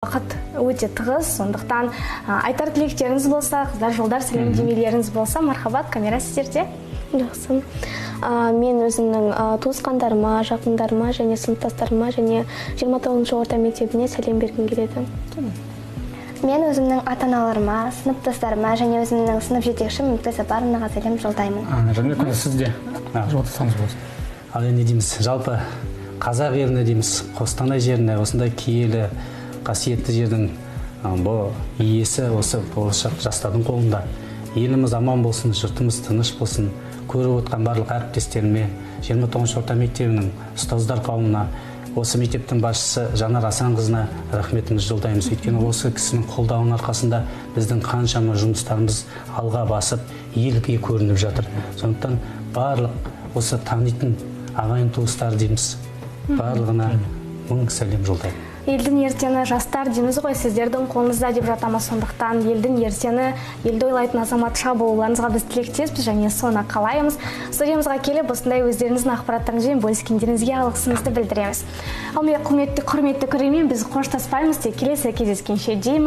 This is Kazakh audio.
Уақыт өте тығыз, сондықтан айтар тілектеріңіз болса, қыздар, жолдар сәлемдемелеріңіз болса, мархабат, камера сіздерде. Жақсы. Мен өзімнің туысқандарыма, жақындарыма және сыныптастарыма және 29 орта мектебіне сәлем бергім келеді. Мен өзімнің ата-аналарыма, сыныптастарыма және өзімнің сынып жетекшім Үмітай Сапаровнаға сәлем жолдаймын. Жәнібек мырза, сіз де жолдасаңыз болсын. Ал енді не дейміз, жалпы қазақ еліне дейміз, Қостанай жеріне, осындай киелі, қасиетті жердің бұл иесі осы болашақ жастардың қолында. Еліміз аман болсын, жұртымыз тыныш болсын. Көріп отқан барлық әріптестеріме, 29 орта мектебінің ұстаздар қауымына, осы мектептің басшысы Жанар Асанқызына рахметімізді жолдаймыз. Өйткені осы кісінің қолдауының арқасында біздің қаншама жұмыстарымыз алға басып, елге көрініп жатыр. Сондықтан барлық осы танитын ағайын туыстар дейміз, барлығына мың сәлем жолдаймын. Елдің ертеңі жастар дейміз ғой, сіздердің қолыңызда деп жатамыз. Сондықтан елдің ертеңі, елді ойлайтын азаматша болуларыңызға біз тілектеспіз және соны қалаймыз. Студиямызға келіп, осындай өздеріңіздің ақпараттарыңызбен бөліскендеріңізге алғысымызды білдіреміз. Ал мен құрметті көрермен, біз қоштаспаймыз, тек келесі кездескенше деймін.